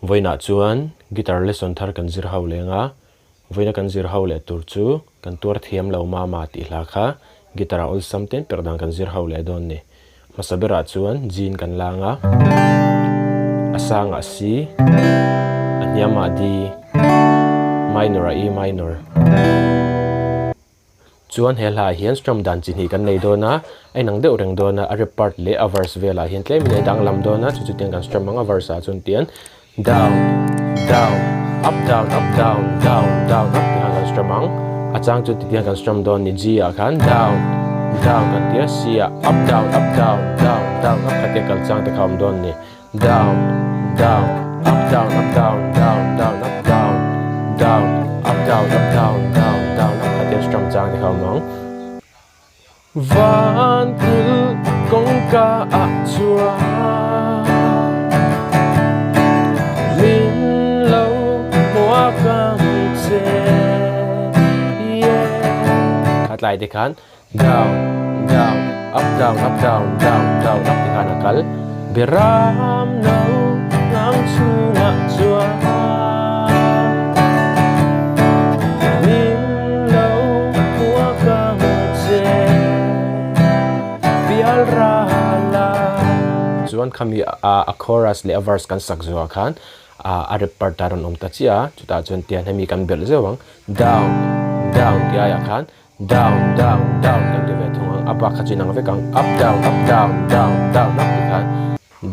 Vawiinah chuan guitar lesson thar kan zir ho leng a, vawiina kan zir ho leh tur chu kan tuar thiam lo mama tih hla kha guitar ah awlsam ten perh dan kan zir ho leh dawn ni. Hmasa berah chuan G in kan lang a, a sangah C, a hniamah D, minor ah E minor. Chuan he hlaah hian strum dan chi hnih kan nei dawn a, a inang deuh reng dawn a, a rap part leh a verse velah hian tlemin a danglam dawn a, chu chu tiang kan strum ang a verse ah chuan tian down, down, up down, up down, down, down, up tih khan kan strum ang, a chang chu ti tiang kan strum dawn ni G ah khan down, down kan ti a, C ah up down, up down, down, down, up kha tia kal chang te kha a awm dawn ni. Down, down, up down, up down, down, down, up down, down, up down, up down, down, down, up kha tia strum chang te kha awm ang. Van kul kawngka ah chuan min lo hmuak ang che, yeah. Kha tlai te khan Down, down, up down, up down, down, down, up ti khan a kal. Beram no ngang chhungah chuan min lo hmuak ang che pial ral a. Chuan khami a chorus leh a verse kan sak zuah khan a rap part a rawn awm ta chiah a, chutah chuan tiang hemi kan belh zeuh ang. Down, down tih aiah khan Down, down, down kan ti ve thung ang, a bak kha chu inang vek ang, up down, up down, down, down, up ti khan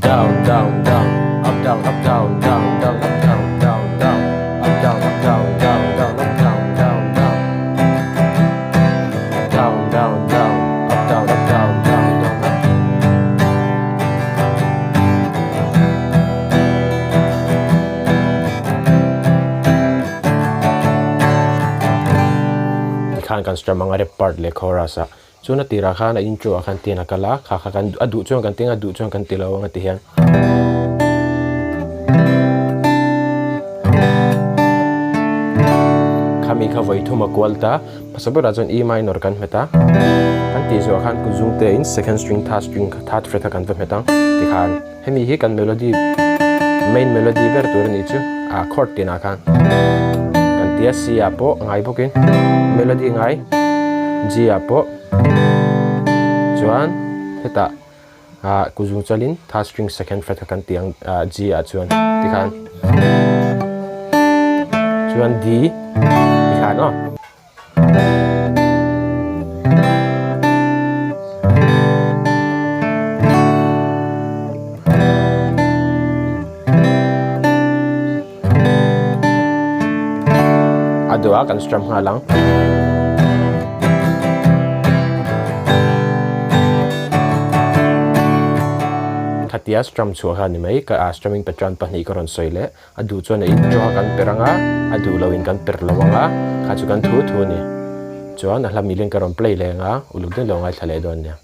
down, down, down, up down, up down, down, down, up down, down, down, up down, up down, down, down, up down, down, down, down, down, down, up down, up down, down, down, up. Tikhan kan strum ang a rap part leh chorus ah chuan a tirah khan a intro ah khan tian a kal a kha kha kan a duh chuan kan ti ang a duh chuan kan ti lo ang a ti hian. Khami kha vawi thum a kual ta hmasa berah chuan E minor kan hmet a kan tih zawh khan kut zung te in second string third string third fret a kan va hmet ang tikhan Hemi hi kan melody main melody ber tur a nih chu ah chord tinah khan kan ti a C ah pawh ngai bawkin melody ngai G ah pawh chuan hetah ah kuzung chalin third string second fret kha kan ti ang ah G ah chuan tikhan chuan D tikhan aw. A duh a kan strum nghal ang. Khatia strum chhuah kha ni mai ka strumming pattern pahnih ka rawn sawi leh. A duh chuan a intro a kan per ang a, a duh lo in kan per lo ang a, kha chu kan thu thu a ni. Chuan a hla milin ka rawn play leh ang a, uluk deuh lo ngaithla leh dawn nia.